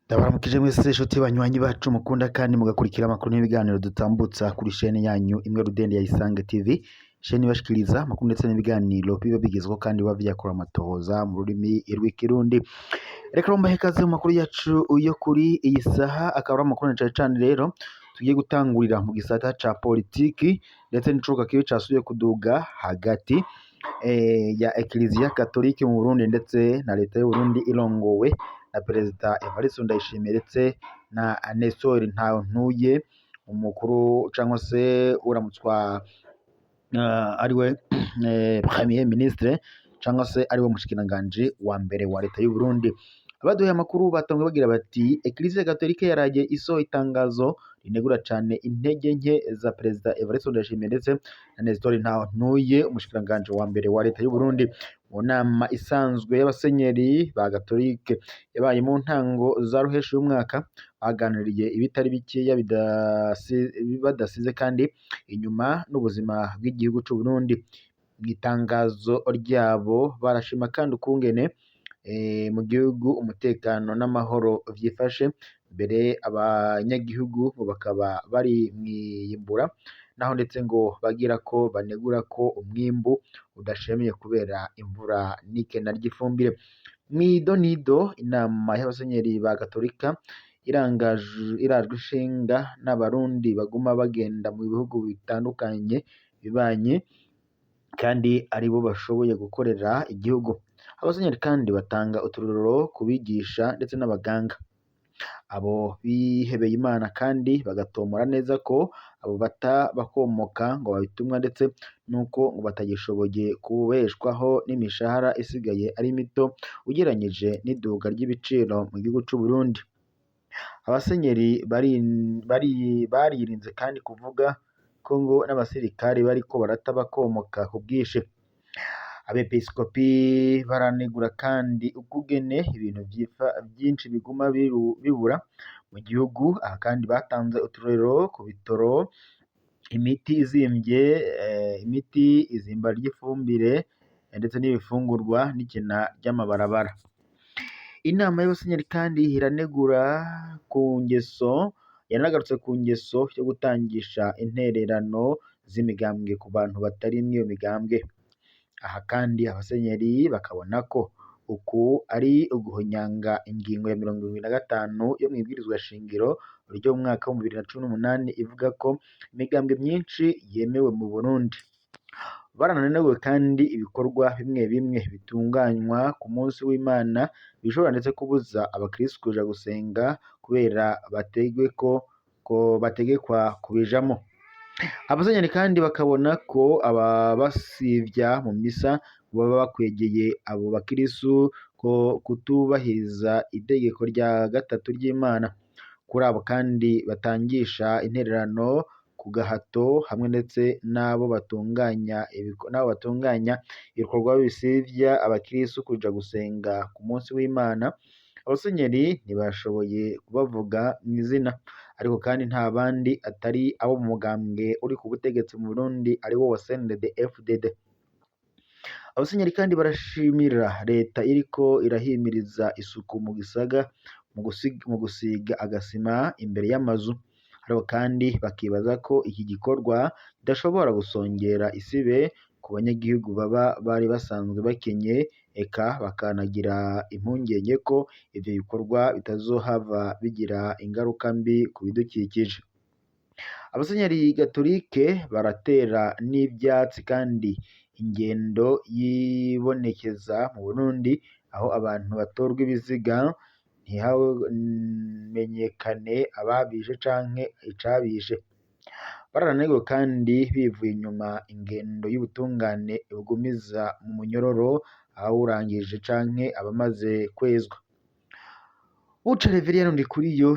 Ndabaramukije mwese inshuti banywanyi bacu mukunda kandi mugakurikira amakuru n'ibiganiro dutambutsa kuri shene yanyu imwe rudende ya Isange TV, shene ibashikiriza amakuru ndetse n'ibiganiro biba bigezweho kandi biba vyakora amatohoza mu rurimi rw'ikirundi. Reka mbahe ikaze mu makuru yacu yo kuri iyi saha, akaba ari amakuru na cane cane rero tugiye gutangurira mu gisata ca politiki ndetse n'icuka kibi casubiye kuduga hagati ya Eklezia Katolike mu Burundi ndetse na leta y'u Burundi irongowe na Perezida Evariste Ndayishimiye ndetse na Nestor Ntantuye, umukuru cyangwa se uramutswa ariwe Premier Ministre cyangwa se ariwe mushikiranganji wa mbere wa leta y'u Burundi. Abaduhaye amakuru batanzwe bagira bati Eklezia Katolike yaraye isohoye itangazo rinegura cane intege nke za Perezida Evariste Ndayishimiye ndetse na Nestor Ntantuye, umushikiranganji wa mbere wa leta y'u Burundi. Mu nama isanzwe y'abasenyeri ba Gatolike yabaye mu ntango za ruheshi y'umwaka, baganiriye ibitari bikeya badasize kandi inyuma n'ubuzima bw'igihugu c'u Burundi. Mu itangazo ryabo barashima kandi ukungene mu gihugu umutekano n'amahoro vyifashe, mbere abanyagihugu ngo bakaba bari mw'iyimbura, naho ndetse ngo bagira ko banegura ko umwimbu udashemeye kubera imvura n'ikena ry'ifumbire. Mw'idonido inama y'abasenyeri ba Gatolika irajwe ishinga n'abarundi baguma bagenda mu bihugu bitandukanye bibanye kandi aribo bashoboye gukorera igihugu. Abasenyeri kandi batanga uturorero ku bigisha ndetse n'abaganga. Abo bihebeye Imana kandi bagatomora neza ko abo bata bakomoka ngo babitumwa ndetse nuko ngo batagishoboye kubeshwaho n'imishahara isigaye ari mito ugereranyije n'iduga ry'ibiciro mu gihugu c'u Burundi. Abasenyeri baririnze kandi kuvuga ko ngo n'abasirikare bariko barata bakomoka ku bwinshi. Abepiskopi baranegura kandi ukugene ibintu vyinshi biguma bibura mu gihugu. Aha kandi batanze uturorero ku bitoro, imiti izimvye, imiti, izimba ry'ifumbire ndetse n'ibifungurwa n'ikena ry'amabarabara. Inama y'abasenyeri kandi iranegura ku ngeso, yaranagarutse ku ngeso yo gutangisha intererano z'imigambwe ku bantu batari mw'iyo migambwe. Aha kandi abasenyeri bakabona ko uku ari uguhonyanga ingingo ya 75 yo mw'ibwirizwa shingiro ryo mu mwaka wa 2018 ivuga ko imigambwe myinshi yemewe mu Burundi. Barananeguye kandi ibikorwa bimwe bimwe bitunganywa ku munsi w'Imana bishobora ndetse kubuza abakristo kuja gusenga kubera bategekwa kubijamwo. Abasenyeri kandi bakabona ko ababasivya mu misa baba bakwegeye abo bakristo ko kutubahiriza itegeko rya gatatu ry'Imana. Kuri abo kandi batangisha intererano ku gahato hamwe ndetse n'abo batunganya ibikorwa bisivya abakristo kuja gusenga ku munsi w'Imana, abasenyeri ntibashoboye kubavuga mw'izina. Ariko kandi nta bandi atari abo mu mugambwe uri ku butegetsi mu Burundi ariwo wa CNDD-FDD. Abasenyeri kandi barashimira leta iriko irahimiriza isuku mu gisaga mu gusiga agasima imbere y'amazu. Ariko kandi bakibaza ko iki gikorwa kidashobora gusongera isibe ku banyagihugu baba bari basanzwe bakenye, eka bakanagira impungenge ko ivyo bikorwa bitazohava bigira ingaruka mbi ku bidukikije. Abasenyeri Gatolike baratera n'ivyatsi kandi ingendo yibonekeza mu Burundi aho abantu batorwa ibiziga ntihamenyekane ababishe canke icabishe. Barananeguye kandi bivuye inyuma ingendo y'ubutungane bugumiza mu munyororo abawurangije canke abamaze kwezwa. Buca Reveriyano Ndikuriyo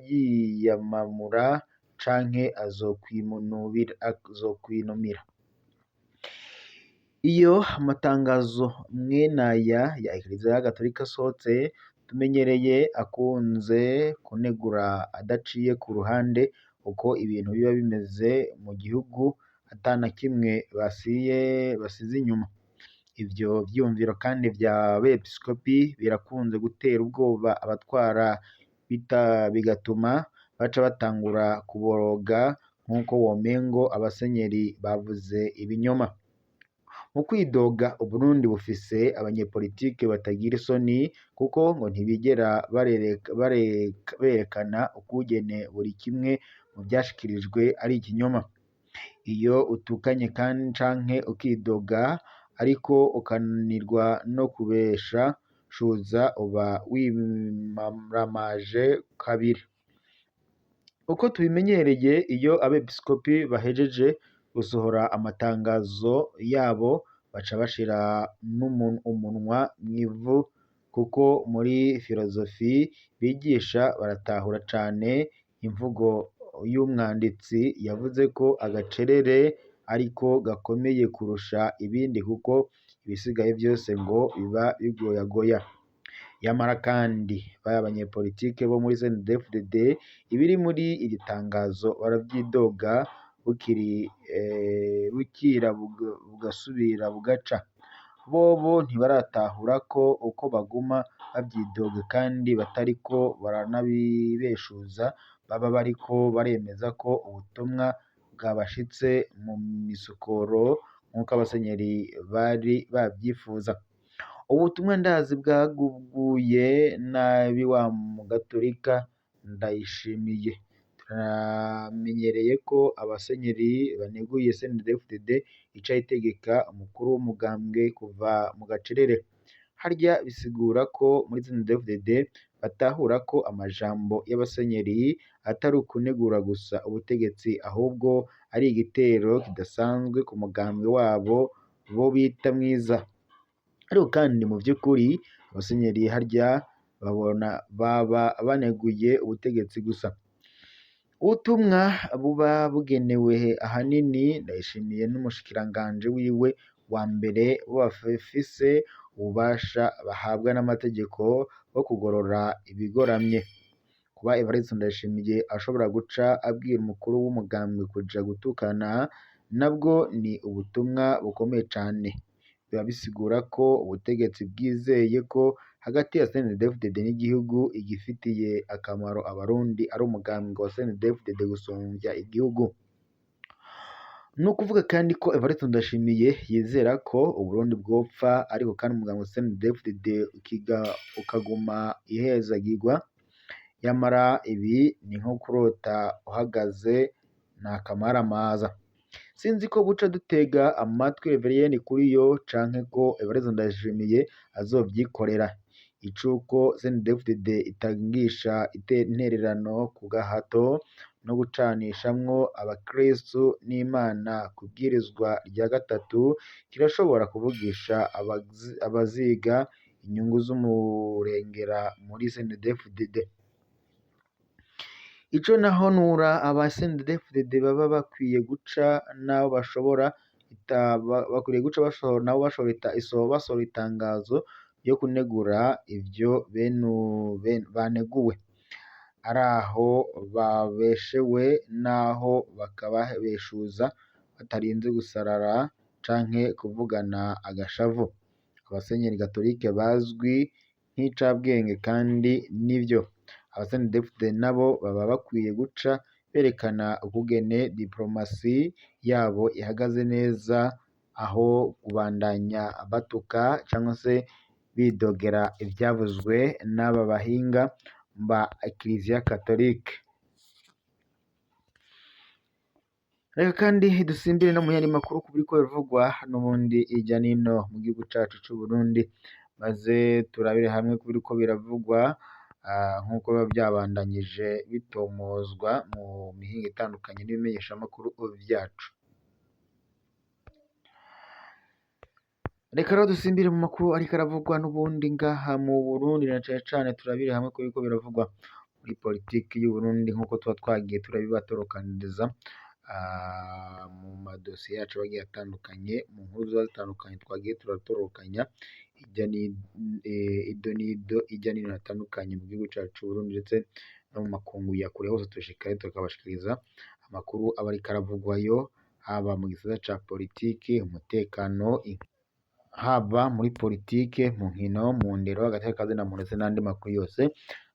yiyamamura canke azokwinumira. Iyo amatangazo mwene aya ya Eklezia Gatolika asohotse, tumenyereye akunze kunegura adaciye ku ruhande uko ibintu biba bimeze mu gihugu ata na kimwe basize inyuma. Ivyo vyiyumviro kandi vya bepiskopi birakunze gutera ubwoba abatwara bigatuma baca batangura kuboroga nk'uko womengo abasenyeri bavuze ibinyoma. Mu kwidoga, Uburundi bufise abanyepolitike batagira isoni kuko ngo ntibigera berekana ukungene buri kimwe mu vyashikirijwe ari ikinyoma. Iyo utukanye canke ukidoga ariko ukananirwa no kubesha shuza uba wimaramaje kabiri. Uko tubimenyereye, iyo abepiskopi bahejeje gusohora amatangazo yabo baca bashira umunwa mw'ivu, kuko muri filozofi bigisha baratahura cane imvugo y'umwanditsi yavuze ko agacerere ariko gakomeye kurusha ibindi, kuko ibisigaye vyose ngo biba bigoyagoya. Yamara kandi baya banyepolitike bo muri CNDD-FDD ibiri muri iri tangazo baravyidoga bukira bugasubira bugaca. Bobo ntibaratahura ko uko baguma bavyidoga kandi batariko baranabibeshuza, baba bariko baremeza ko ubutumwa bwabashitse mu misokoro nk'uko abasenyeri bari bavyifuza. Ubutumwa ndazi bwaguye nabi wa mugaturika Ndayishimiye. Turamenyereye ko abasenyeri baneguye CNDD-FDD ica itegeka umukuru w'umugambwe kuva mu gacerere. Harya bisigura ko muri CNDD-FDD batahura ko amajambo y'abasenyeri atari ukunegura gusa ubutegetsi, ahubwo ari igitero kidasanzwe ku mugambwe wabo bo bita mwiza. Ariko kandi mu vy'ukuri abasenyeri harya babona baba baneguye ubutegetsi gusa. Ubutumwa buba bugenewe ahanini Ndayishimiye n'umushikiranganji wiwe wa mbere, bo bafise ububasha bahabwa n'amategeko bwo kugorora ibigoramye. Kuba Evariste Ndayishimiye ashobora guca abwira umukuru w'umugambwe kuja gutukana, nabwo ni ubutumwa bukomeye cane. Biba bisigura ko ubutegetsi bwizeye ko hagati ya CNDD-FDD n'igihugu igifitiye akamaro abarundi ari umugambwe wa CNDD-FDD gusumvya igihugu. Ni ukuvuga kandi ko Evariste Ndayishimiye yizera ko Uburundi bwopfa, ariko kandi umugambwe wa CNDD-FDD ukaguma ihezagirwa. Yamara ibi ni nko kurota uhagaze, n'akamaramaza. Sinzi ko buca dutega amatwi Reverien Kuriyo canke ko Evariste Ndayishimiye azovyikorera. Icuko CNDD-FDD itangisha intererano ku gahato no gucanishamwo abakristu n'Imana kw'ibwirizwa rya gatatu kirashobora kuvugisha abaziga inyungu z'umurengera muri CNDD-FDD. Ico naho nura aba CNDD-FDD baba bakwiye guca nabo bashobora bakwiriye guca nabo basohora itangazo ryo kunegura ivyo baneguwe, araho babeshewe naho bakababeshuza batarinze gusarara canke kuvugana agashavu. Abasenyeri gatolike bazwi nk'incabwenge kandi nivyo. Aba CNDD-FDD nabo baba bakwiye guca berekana ukungene diplomasi yabo ihagaze neza, aho kubandanya batuka canke se bidogera ivyavuzwe n'aba bahinga ba Eklezia Katolike. Reka kandi dusimbire no mu yandi makuru ku biriko biravugwa n'ubundi hirya n'ino mu gihugu cacu c'Uburundi, maze turabire hamwe ku biriko biravugwa nk'uko biba vyabandanyije bitomozwa mu mihingo itandukanye n'ibimenyeshamakuru vyacu. Reka rero dusimbire mu makuru ariko aravugwa n'ubundi ngaha mu Burundi, na cane cane turabire hamwe ku biriko biravugwa muri politiki y'Uburundi nk'uko tuba twagiye turabibatorokaniriza mu madosiye yacu agiye atandukanye, mu nkuru ziba zitandukanye twagiye turatorokanya ido n'ido hirya no hino hatandukanye mu gihugu cacu c'Uburundi ndetse no mu makungu ya kure hose tushikayo tukabashikiriza amakuru aba ariko aravugwayo, haba mu gisata ca politike, umutekano, haba muri politike, mu nkino, mu ndero, agateka kazina muntu ndetse n'andi makuru yose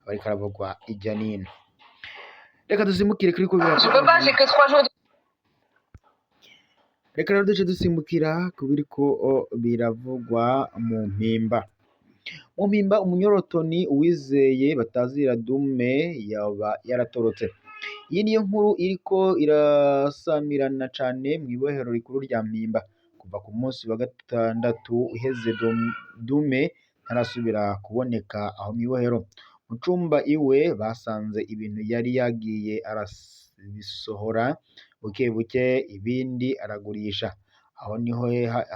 aba ariko aravugwa irya nino. Reka dusimbukire kuri ko Je peux pas, j'ai que 3 jours. Reka rero duce dusimbukira ku biriko biravugwa mu Mpimba. Mu Mpimba umunyorotoni Uwizeye batazira Dume yaba yaratorotse. Iyi niyo nkuru iriko irasamirana cane mw'ibohero rikuru rya Mpimba. Kuva ku munsi wa gatandatu uheze Dume ntarasubira kuboneka aho mw'ibohero. Mu cumba iwe basanze ibintu yari yagiye arabisohora buke buke ibindi aragurisha. Aho niho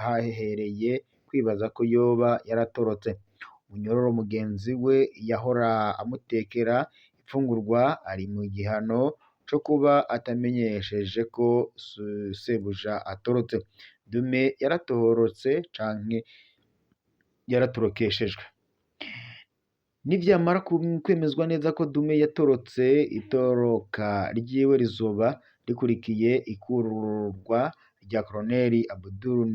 hahereye kwibaza ko yoba yaratorotse. Munyororo mugenzi we yahora amutekera imfungurwa ari mu gihano co kuba atamenyesheje ko sebuja atorotse. Dume yaratorotse canke yaratorokeshejwe. Nivyamara kwemezwa neza ko Dume yatorotse, itoroka ryiwe rizoba rikurikiye ikururwa rya Colonel Abdul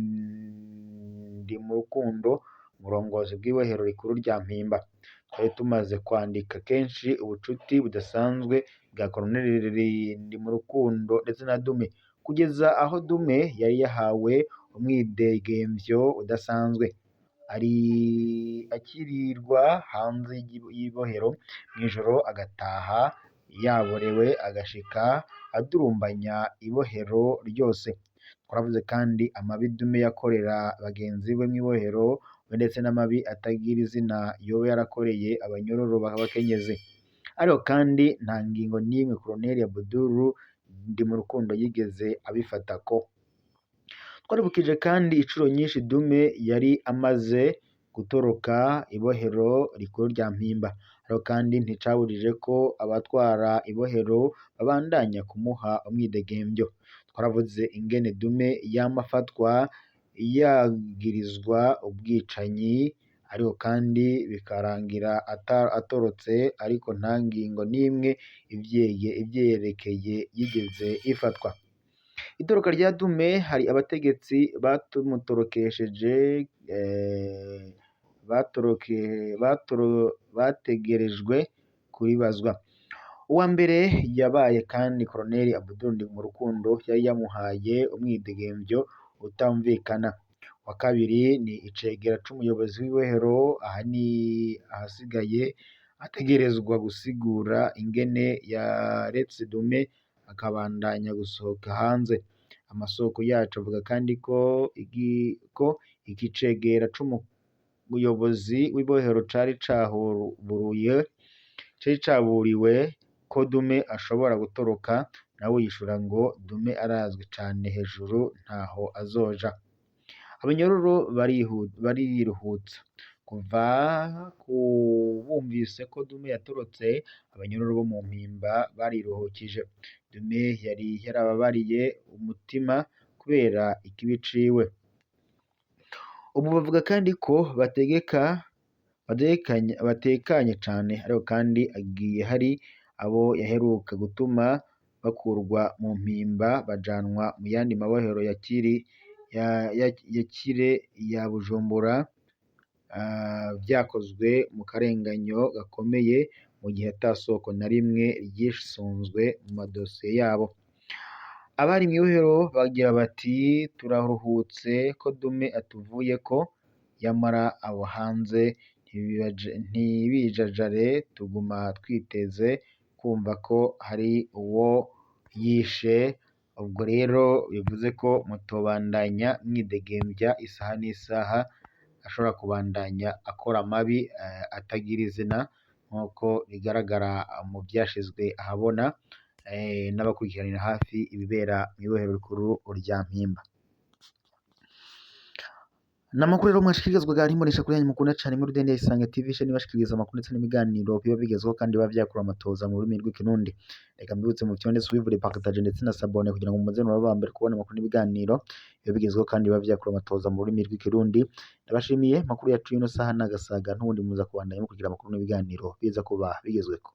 Ndimurukundo, umurongozi bw'ibohero rikuru rya Mpimba. Twari tumaze kwandika kenshi ubucuti budasanzwe bwa Colonel Ndimurukundo ndetse na Dume, kugeza aho Dume yari yahawe umwidegemvyo udasanzwe. Ari akirirwa hanze y'ibohero mw'ijoro agataha yaborewe agashika adurumbanya ibohero ryose. Twaravuze kandi amabi Dume yakorera bagenzi be mw'ibohero ndetse n'amabi atagira izina yoba yarakoreye abanyororo b'abakenyezi. Ariko kandi nta ngingo n'imwe Colonel Abdul Ndimurukundo yigeze abifatako. Twaribukije kandi incuro nyinshi Dume yari amaze gutoroka ibohero rikuru rya Mpimba. Ariko kandi nticabujije ko abatwara ibohero babandanya kumuha umwidegemvyo. Twaravuze ingene Dume yama afatwa yagirizwa ubwicanyi, ariko kandi bikarangira atorotse, ariko nta ngingo n'imwe ivyerekeye yigeze ifatwa. Itoroka rya Dume hari abategetsi batumutorokesheje bategerejwe kubibazwa. Uwa mbere yabaye kandi Colonel Abdul Ndimurukundo yari yamuhaye umwidegemvyo utumvikana. Uwa kabiri ni icegera c'umuyobozi w'ibohero, aha ni ahasigaye ategerezwa gusigura ingene yaretse Dume akabandanya gusohoka hanze. Amasoko yacu avuga kandi ko iki cegera c'umuyobozi w'ibohero cari caburiwe ko Dume ashobora gutoroka, nawe yishura ngo Dume arazwi cane hejuru ntaho azoja. Abanyororo bariruhutsa. Kuva bumvise ko Dume yatorotse, abanyororo bo mu Mpimba bariruhukije. Dume yari yarababariye umutima kubera ikibi ciwe. Ubu bavuga kandi ko batekanye cane, ariko kandi agiye hari abo yaheruka gutuma bakurwa mu Mpimba bajanwa mu yandi mabohero ya Kire ya Bujumbura, vyakozwe mu karenganyo gakomeye mu gihe ata soko na rimwe ryisunzwe mu madosiye yabo. Abari mw'ibohero bagira bati turaruhutse ko Dume atuvuyeko, yamara abo hanze ntibijajare, tuguma twiteze kumva ko hari uwo yishe. Ubwo rero bivuze ko mutobandanya mwidegemvya isaha n'isaha, ashobora kubandanya akora amabi atagira izina nk'uko bigaragara mu vyashizwe ahabona n'abakurikiranira hafi ibibera mw'ibohero rikuru rya Mpimba. N'amakuru rero mwashikirizwaga n'imbonesha kure yanyu mukunda cane muri Rudende Isange TV, ishami ibashikiriza amakuru ndetse n'ibiganiro biba bigezweho kandi biba vyakura amatoza mu rurimi rw'ikirundi. Reka mbibutse mu vyonde suivre, partage ndetse na s'abonner kugira ngo muze murabe aba mbere kubona amakuru n'ibiganiro biba bigezweho kandi biba vyakura amatoza mu rurimi rw'ikirundi. Ndabashimiye, amakuru yacu y'ino saha n'agasaga n'ubundi muza kubandanya mukurikira amakuru n'ibiganiro biza kuba bigezweko.